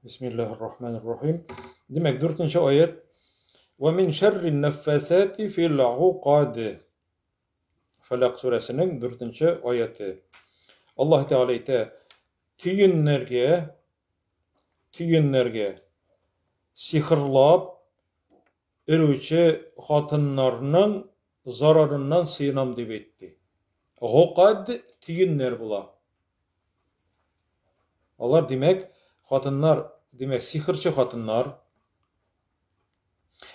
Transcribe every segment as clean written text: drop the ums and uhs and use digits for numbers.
Бисмиллаһир рахманир рахим. Димәк, дүртенче аят. Ва мин шәрри наффасати фил уқад. Фәләк сүрәсенең дүртенче аяты. Аллаһ Тәгалә әйтә, төеннәргә, төеннәргә сихырлап өрүче хатыннарның зарарыннан сыенам дип әйтте. Гукад төеннәр була. Алар, димәк, хатыннар, димәк, сихерче хатыннар.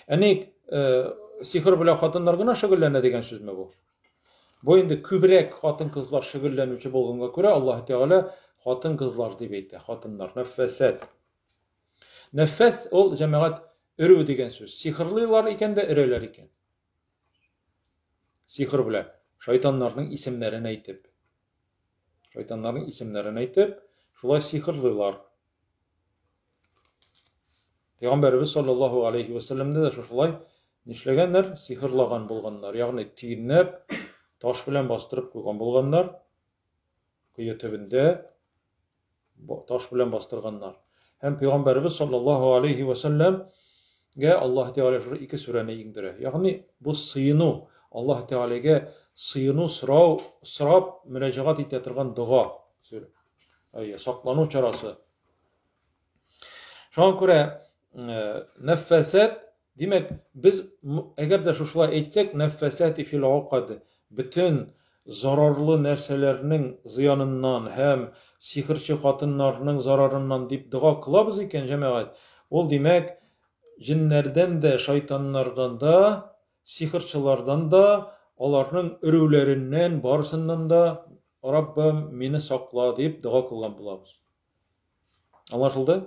Ә ник сихер белән хатыннар гына шөгыльләнә дигән сүзме бу? Бу инде күбрәк хатын-кызлар шөгыльләнүче булганга күрә Аллаһ Тәгалә хатын-кызлар дип әйтә, хатыннар, нәфәсәт. Нәфәс ул җәмәгать өрү дигән сүз. Сихерлыйлар икән дә өрәләр икән. Сихер белән шайтаннарның исемнәрен әйтеп. Шайтаннарның исемнәрен әйтеп, шулай сихерлыйлар. Пәйгамбәребез саллаллаһу алейхи ва сәлләмне дә шушылай нишләгәннәр? Сихерлаган булганнар. Ягъни төенләп, таш белән бастырып куйган булганнар. Кое төбендә таш белән бастырганнар. Һәм Пәйгамбәребез саллаллаһу алейхи ва сәлләмгә Аллаһ Тәгалә шушы ике сүрәне иңдерә. Ягъни бу сыену, Аллаһ Тәгаләгә сыену сорау, сорап мөрәҗәгать итә торган дога. Әйе, саклану чарасы. Шуңа күрә нәффәсәт, димәк, без әгәр дә шушылай әйтсәк, нәффәсәти фил уқад, бөтен зарарлы нәрсәләрнең зыяныннан һәм сихерче хатыннарның зарарыннан дип дога кылабыз икән, җәмәгать, ул димәк, җеннәрдән дә, шайтаннардан да, сихерчылардан да, аларның өрүләреннән, барысыннан да, Раббым, мине сакла дип дога кылган булабыз. Аңлашылды?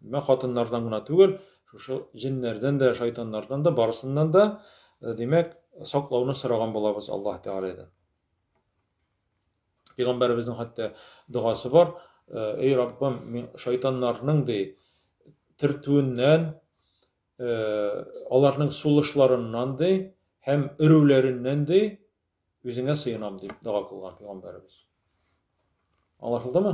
Менә хатыннардан гына түгел, шушы җеннәрдән дә, шайтаннардан да, барысыннан да, э, димәк, саклауны сораган булабыз Аллаһ Тәгаләдән. Пәйгамбәребезнең хәтта догасы бар, э, эй Раббым, мин шайтаннарның ди төртүеннән, э, аларның сулышларыннан ди һәм өрүләреннән ди Үзеңә сыенам дип дога кылган пәйгамбәребез. Аңлашылдымы?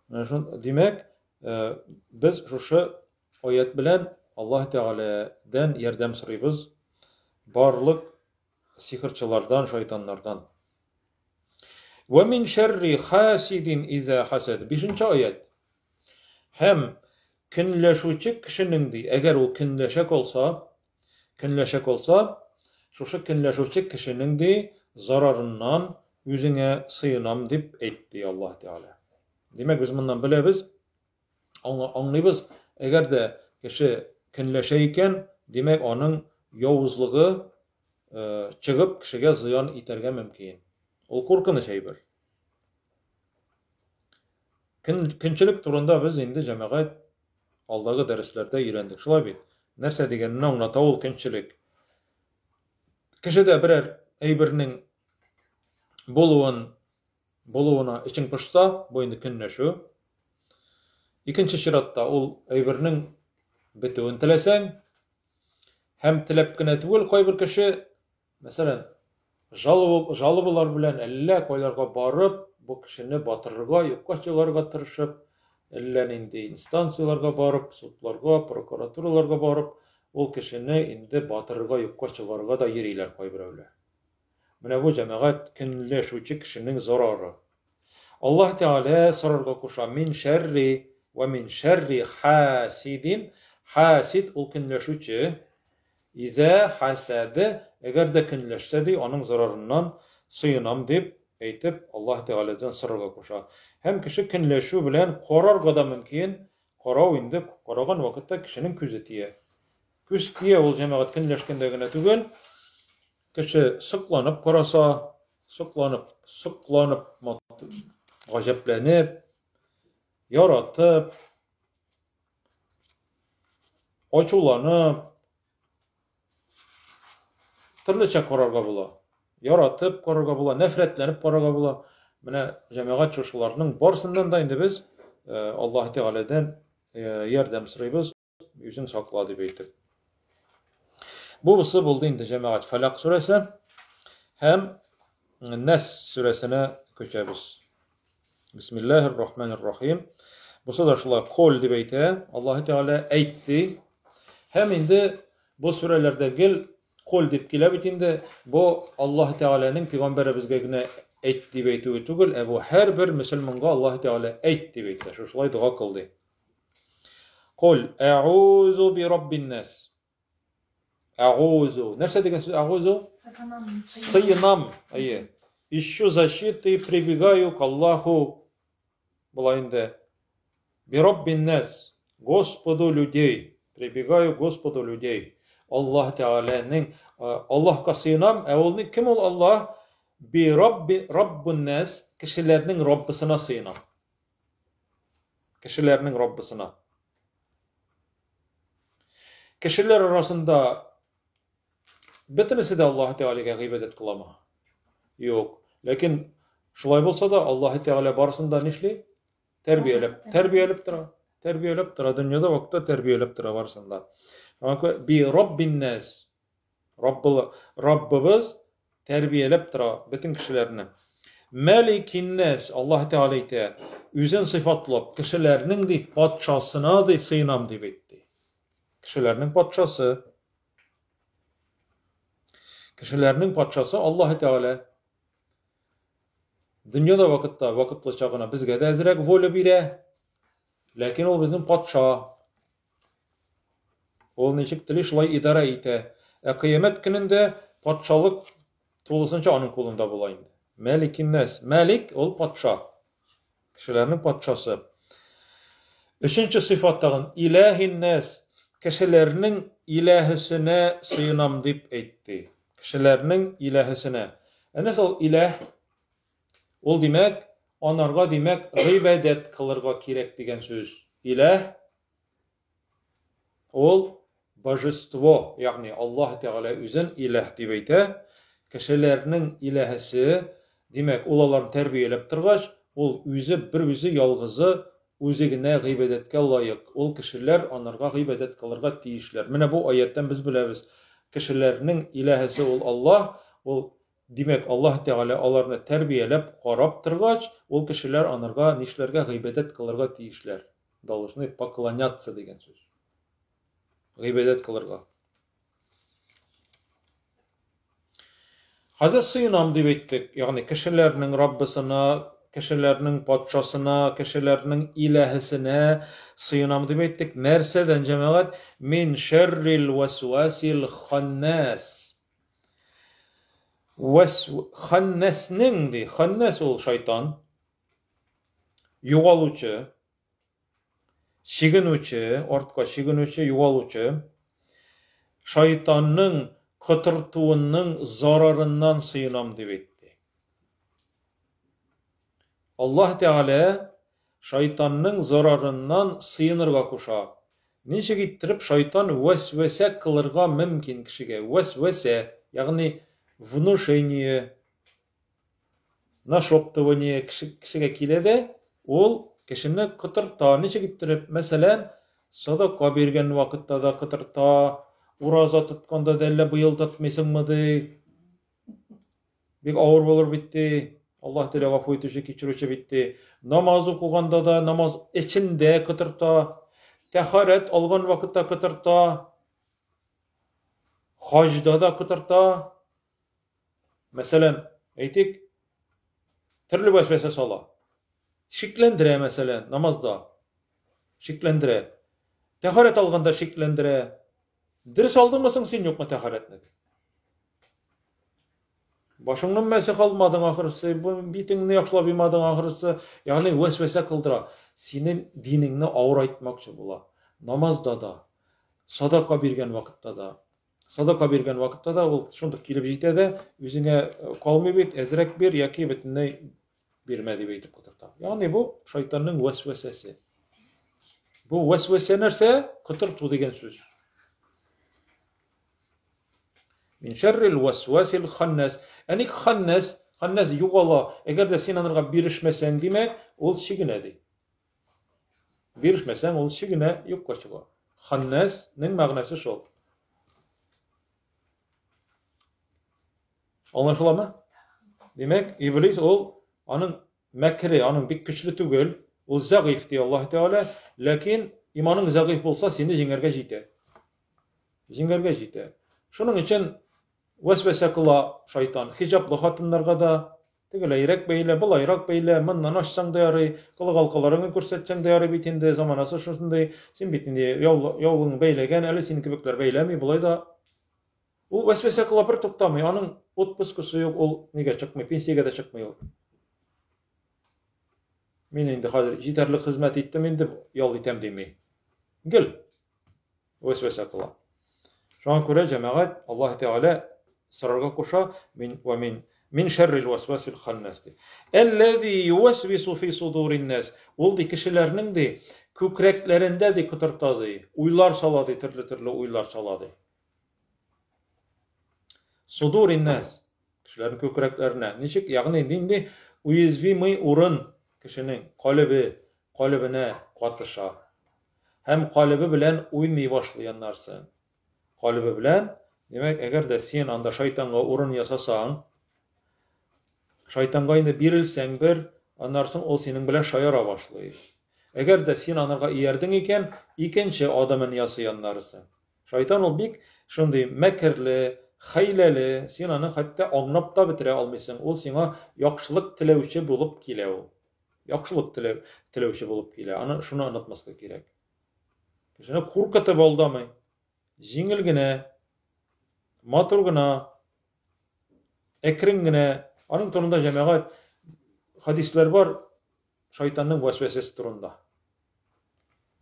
Менә шун, димәк, э, без шушы аят белән Аллаһ Тәгаләдән ярдәм сорыйбыз барлык сихерчылардан, шайтаннардан. Ва мин шәрри хасидин иза хасад. Бишенче аят. Һәм көнләшүче кешенең ди, әгәр ул көнләшә калса, Көнләшә калса, шушы көнләшүче кешенең ди зарарыннан үзеңә сыенам дип әйт, ди Аллаһ Тәгалә. Димәк, без моннан беләбез, аңлыйбыз, әгәр дә кеше көнләшә икән, димәк, аның явызлыгы э, чыгып кешегә зыян итәргә мөмкин. Ул куркыныч әйбер. Көн, көнчелек турында без инде җәмәгать алдагы дәресләрдә өйрәндек. Шулай бит? Нәрсә дигәнне аңлата ул көнчелек. Кешедә берәр әйбернең булуын булуына эчең пошса, бу инде көнләшү. Икенче чиратта ул әйбернең бетүен теләсәң, һәм теләп кенә түгел, кайбер кеше Мәсәлән, жалоба, жалобалар белән әллә кайларга барып, бу кешене батырырга, юкка чыгарырга тырышып, әллә нинди инстанцияләргә барып, судларга, прокуратураларга барып, ул кешене инде батырырга, юкка чыгарырга да йөриләр кайберәүләр. Менә бу җәмәгать көнләшүче кешенең зарары. Аллаһ Тәгалә сорарга куша, мин шәрри вә мин шәрри хасидин. Хасид ул көнләшүче. Изә хәсәде, әгәр дә көнләшсә, ди, аның зарарыннан сыенам дип әйтеп, Аллаһ Тәгаләдән сорарга куша. Һәм кеше көнләшү белән карарга да мөмкин. Карау инде, караган вакытта кешенең күзе тия. Күз тия ул җәмәгать көнләшкәндә генә түгел. Кеше сокланып караса, сокланып, сокланып, гаҗәпләнеп, яратып, Ачуланып, төрлечә карарга була. Яратып карарга була, нәфрәтләнеп карарга була. Менә җәмәгать шушыларның барысыннан да инде без э, Аллаһ Тәгаләдән э, ярдәм сорыйбыз, үзең сакла дип әйтеп. Бу бусы булды инде җәмәгать Фәләк сүрәсе һәм Нәс сүрәсенә күчәбез. Бисмиллаһир рахманир рахим. Бусы да шулай кол дип әйтә. Аллаһ Тәгалә әйтте. Һәм инде бу сүрәләрдә гел кол дип килә бит инде. Бу Аллаһ Тәгаләнең пәйгамбәребезгә генә әйт дип әйтүе түгел, ә бу һәрбер мөселманга Аллаһ Тәгалә әйт дип әйтә. Шушылай дога кыл ди. Кол әгузу би раббин нас. Әгузу. Нәрсә дигән сүз әгузу? Сыенам. Әйе. Ищу защиты, прибегаю к Аллаху. Була инде. Би раббин нас. Господу людей. Прибегаю к Господу людей. Аллаһ Тәгаләнең Аллаһка сыенам, ә ул кем ул Аллаһ? Би рабби раббун нас, кешеләрнең Раббысына сыенам. Кешеләрнең Раббысына. Кешеләр арасында бөтенесе дә Аллаһ Тәгаләгә гыйбадәт кыламы? Юк. Ләкин шулай булса да Аллаһ Тәгалә барысын да нишли? Тәрбияләп, тәрбияләп тора. Тәрбияләп тора. Дөньяда вакытта тәрбияләп тора барысын да. Шуңа күрә би раббин нас. Раббы, Раббыбыз тәрбияләп тора бөтен кешеләрне. Мәликиннәс, Аллаһ Тәгалә әйтә, үзен сыйфатлап, кешеләрнең ди патшасына ди сыенам дип әйтте. Кешеләрнең патшасы. Кешеләрнең патшасы Аллаһ Тәгалә. Дөньяда вакытта вакытлыча гына безгә дә әзрәк воля бирә. Ләкин ул безнең патша. Ул ничек тели, шулай идарә итә. Ә кыямәт көнендә патшалык тулысынча аның кулында була инде. Мәликиннәс. Мәлик ул патша. Кешеләрнең патшасы. Өченче сыйфат тагын иләһиннәс. Кешеләрнең иләһесенә сыенам дип әйтте. Кешеләрнең иләһесенә. Ә нәрсә ул иләһ? Ул димәк, анарга димәк гыйбадәт кылырга кирәк дигән сүз. Иләһ Ул божество, ягъни Аллаһ Тәгалә үзен иләһ дип әйтә. Кешеләрнең иләһесе, димәк, ул аларны тәрбияләп торгач, ул үзе бер үзе ялгызы үзе генә гыйбадәткә лаек. Ул кешеләр анарга гыйбадәт кылырга тиешләр. Менә бу аяттан без беләбез, кешеләрнең иләһесе ул Аллаһ, ул Димәк, Аллаһ Тәгалә аларны тәрбияләп, карап торгач, ул кешеләр анарга нишләргә, гыйбадәт кылырга тиешләр. Должны поклоняться дигән сүз. Гыйбадәт кылырга. Хәзер сыенам дип әйттек, ягъни кешеләрнең Раббысына, кешеләрнең патшасына, кешеләрнең иләһесенә сыенам дип әйттек. Нәрсәдән, җәмәгать? Мин шәррил вәсвасил ханнас. Вәс ханнәснең ди, ханнәс ул шайтан. Югалучы, чигенүче, артка чигенүче, югалучы. Шайтанның котыртуының зарарыннан сыенам дип әйтте. Аллаһ Тәгалә шайтанның зарарыннан сыенырга куша. Ничек иттереп шайтан вәсвәсә кылырга мөмкин кешегә? Вәсвәсә, ягъни внушение, нашептывание кешегә килә дә, ул кешене котырта. Ничек иттереп? Мәсәлән, садака биргән вакытта да котырта, ураза тотканда да әллә быел тотмыйсыңмы ди. Бик авыр булыр бит ди. Аллаһ Тәгалә гафу итүче, кичерүче бит ди. Намаз укыганда да намаз эчендә котырта. Тәһарәт алган вакытта котырта. Хаҗда да котырта. Мәсәлән, әйтик, төрле вәсвәсә сала. Шикләндерә, мәсәлән, намазда. Шикләндерә. Тәһарәт алганда шикләндерә. Дөрес алдыңмы соң син, юкмы тәһарәтне? Башыңны мәсех алмадың ахрысы, битеңне яхшылап юмадың ахрысы. Ягъни вәсвәсә кылдыра. Синең динеңне авырайтмакчы була. Намазда да, садака биргән вакытта да. Садака биргән вакытта да ул шундук килеп җитә дә, үзеңә э, калмый бит, әзрәк бир яки бөтенләй бирмә дип әйтеп котырта. Ягъни бу шайтанның вәсвәсәсе. Бу вәсвәсә нәрсә? Котырту дигән сүз. Мин шәррил вәсвәсил ханнәс. Ә ник ханнәс? Ханнәс югала. Әгәр дә син анарга бирешмәсәң, димәк, ул чигенә ди. Бирешмәсәң, ул чигенә, юкка чыга. Ханнәснең мәгънәсе шул. Аңлашыламы? Димәк, иблис ул аның мәкере, аның бик көчле түгел. Ул зәгыйф ди Аллаһ Тәгалә, ләкин иманың зәгыйф булса, сине җиңәргә җитә. Җиңәргә җитә. Шуның өчен вәсвәсә кыла шайтан. Хиҗаплы хатыннарга да, тегеләйрәк бәйлә, болайрак бәйлә, моннан ачсаң да ярый, колак алкаларыңны күрсәтсәң дә ярый бит инде, заманасы шушындый, син бит инде яулыгыңны бәйләгән, әле синең кебекләр бәйләми, болай да. Ул вәсвәсә кыла бер туктамый, аның отпускысы юк, ул нигә чыкмый, пенсиягә дә чыкмый ул. Мин инде хәзер җитәрлек хезмәт иттем инде, ял итәм дими. Гел вәсвәсә кыла. Шуңа күрә җәмәгать Аллаһ Тәгалә сорарга куша, мин вә мин мин шәррил вәсвәсил ханнас ди. Әлләзи ювәсвису фи судурин нас. Ул ди кешеләрнең ди күкрәкләрендә ди котырта ди, уйлар сала ди, төрле-төрле уйлар сала ди. Судурин нас. Кешеләрнең күкрәкләренә. Ничек? Ягъни нинди уязвимый урын кешенең калебе, калебенә катыша. Һәм калебе белән уйный башлый аннарсы. Калебе белән, димәк, әгәр дә син анда шайтанга урын ясасаң, шайтанга инде бирелсәң бер, аннарсын ул синең белән шаяра башлый. Әгәр дә син анарга иярдең икән, икенче адымын ясый аннарысы. Шайтан ул бик шундый мәкерле, хәйләле, син аны хәтта аңлап та бетерә алмыйсың. Ул сиңа яхшылык теләүче булып килә ул. Яхшылык теләү, теләүче булып килә. Аны шуны онытмаска кирәк. Кешене куркытып алдамый. Җиңел генә, матур гына, әкрен генә. Аның турында җәмәгать хадисләр бар, шайтанның вәсвәсәсе турында.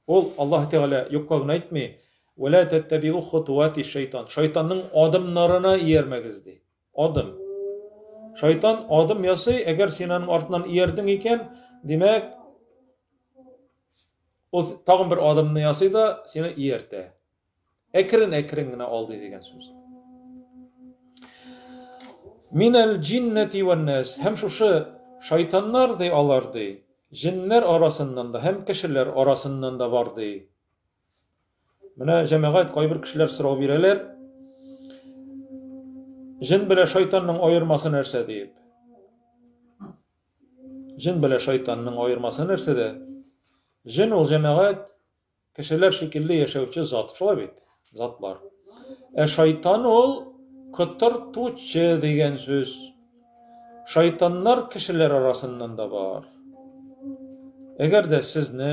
Ул Аллаһ Тәгалә юкка гына әйтми, "Вәлә тәттәбиу хутуати шайтан". Шайтанның адымнарына иярмәгез ди. Адым. Шайтан адым ясый, әгәр син аның артыннан иярдең икән, димәк, ул тагын бер адымны ясый да сине ияртә. Әкрен-әкрен генә алдый дигән сүз. Минәл җиннәти вәннәс. Һәм шушы шайтаннар ди алар ди, җеннәр арасыннан да һәм кешеләр арасыннан да бар ди. Менә җәмәгать кайбер кешеләр сорау бирәләр. Җен белән шайтанның аермасы нәрсә диеп. Җен белән шайтанның аермасы нәрсәдә? Җен ул җәмәгать Кешеләр шикелле яшәүче зат, шулай бит? Затлар. Ә шайтан ул котыртучы дигән сүз. Шайтаннар кешеләр арасыннан да бар. Әгәр дә сезне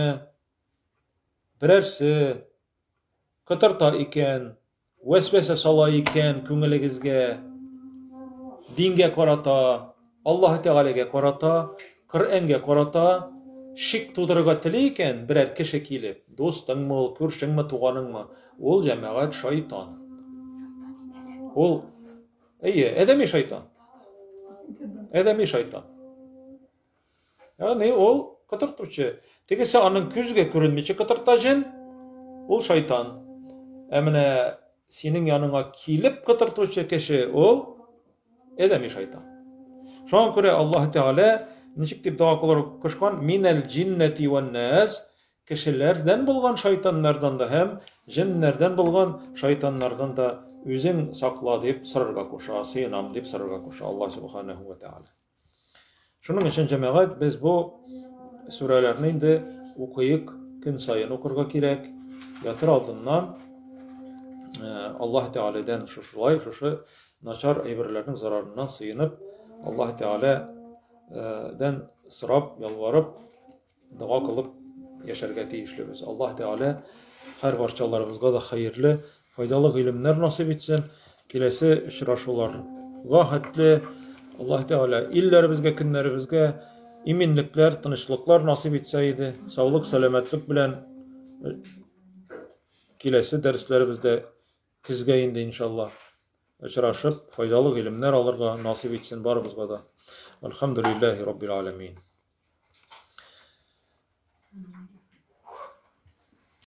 берәрсе котырта икән, Вәсвәсә сала икән күңелегезгә, дингә карата, Аллаһ Тәгаләгә карата, Коръәнгә карата шик тудырырга тели икән берәр кеше килеп, дустыңмы ул, күршеңме, туганыңмы, ул җәмәгать шайтан. Ул, әйе, адәми шайтан. Адәми шайтан. Ягъни ул котыртучы. Тегесе аның күзгә күренмичә котырта җен, ул шайтан. Ә менә синең яныңа килеп котыртучы кеше ул адәми шайтан. Шуңа күрә Аллаһ Тәгалә ничек дип дога кылырга кушкан? Минәл җиннәти вән нас кешеләрдән булган шайтаннардан да һәм җеннәрдән булган шайтаннардан да үзең сакла дип сорарга куша, сыенам дип сорарга куша Аллаһ Субханаһу ва Тәгалә. Шуның өчен, җәмәгать, без бу сүрәләрне инде укыйк, көн саен укырга кирәк. Ятыр алдыннан э, Аллаһ Тәгаләдән шушылай, шушы начар әйберләрнең зарарыннан сыенып, Аллаһ Тәгаләдән сорап, ялварып, Дога кылып яшәргә тиешлебез. Аллаһ Тәгалә һәр барчаларыбызга да хәерле, файдалы гыйлемнәр насыйп итсен. Киләсе очрашуларга хәтле Аллаһ Тәгалә илләребезгә, көннәребезгә иминлекләр, тынычлыклар насыйп итсә иде. Саулык, сәламәтлек белән э, киләсе дәресләребездә көзгә инде иншаллаһ очрашып, файдалы гыйлемнәр алырга насыйп итсен барыбызга да. Альхамдулиллаһи раббил алямин.